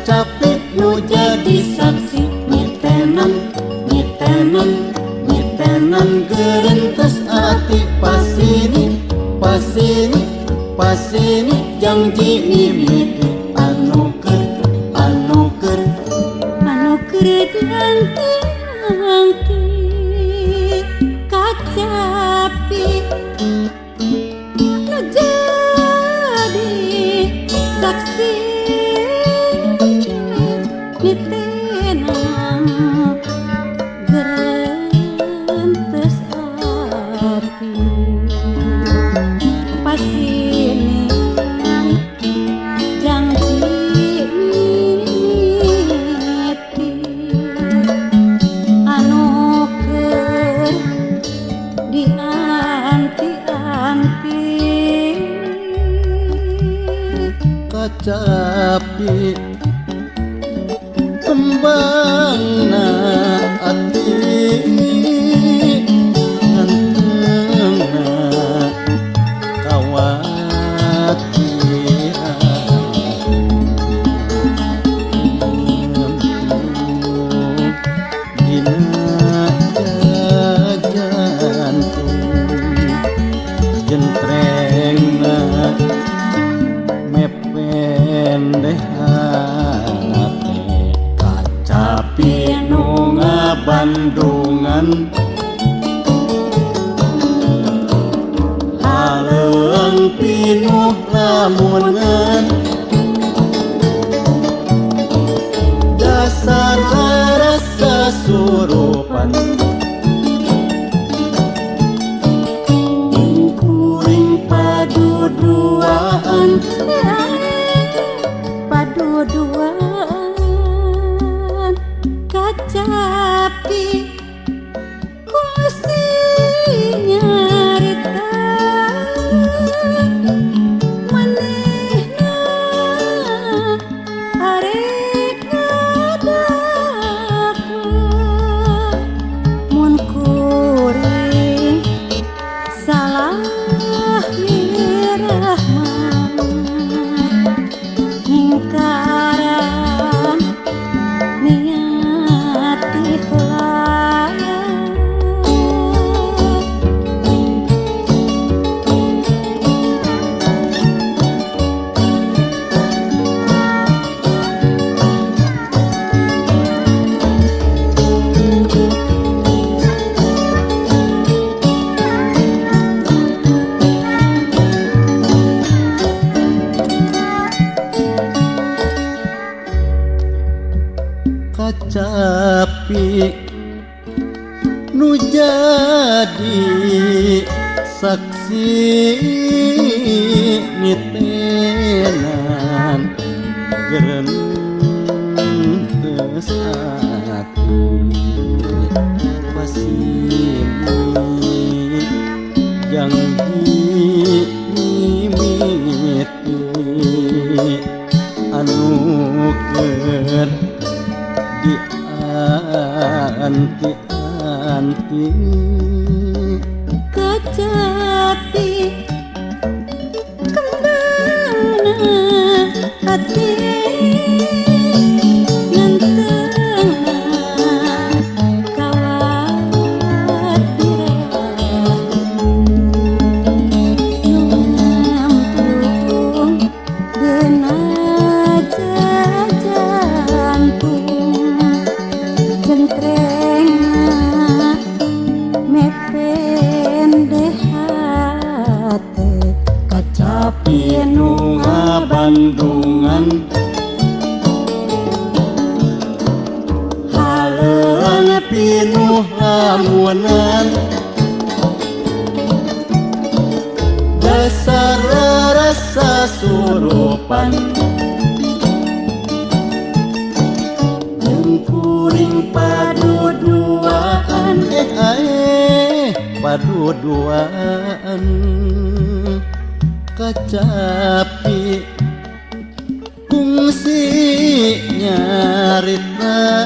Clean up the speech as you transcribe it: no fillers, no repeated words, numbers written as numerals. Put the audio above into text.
Kacapi nu jadi saksi nitenan nitenan nitenan gerentes ati pasini pasini pasini janji mimiti anu keur anu keur anu keur dianti-anti kacapi nu jadi saksi nitenan gerentes ati pasini janji mimiti anu keur dianti-anti kacapi kembangna ati ngantengna kawatiran dina jantung jentrengna mependeh hate kacapi nu ngabandungan haleung pinuh lamunan dasar rasa surupan jeung kuring paduduaan paduduaan kacapi kungsi nyarita manehna arek ngadakwa mun kuring salah mirah mah ngingkaran niat ikhlas. Kacapi nu jadi saksi nitenan gerentes ati pasini janji mimiti anu keur dianti-anti Kacapi kembangna hati ngantengna kawatiran nu nyamplung dina jantung jentrengna mependeh hate kacapi nu ngabandungan haleung pinuh lamunan dasar rasa surupan jeung kuring paduduaan eh ae paduduaan kacapi kungsi nyarita.